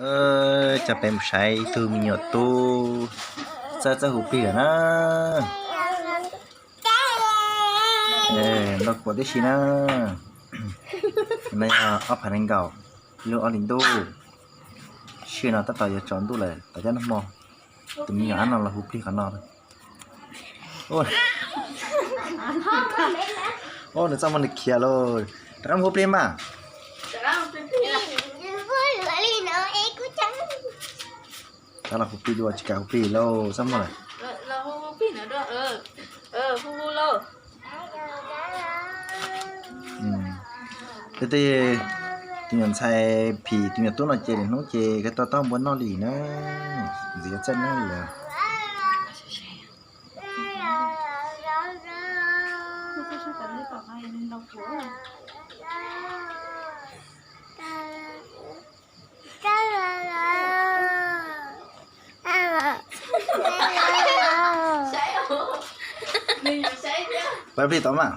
Coj peb mus saib ib tug me nyuam tub txawj txawj hu plig lawm na. Nrog kuam tib si na. No yog ob phav nees nkaum, lub ob hlis ntuj. Sij hawm no tab tom yuav tsaus ntuj lawm, tom qab nag hmo tus me nyuam no los hu plig qhov no. Nws txaj muag nws khiav lauj. Rov qab mus hu plig mas. Rov los hu plig dua, tsis kam hu plig lauj, txaj muag lawm. Tej tus nyuam ntxhais phim tus nyuam tub no ces lwm hnub ces kawg tau taub npua noj li na. Ntxiv txawj noj li lawm. Pab plig tau mas.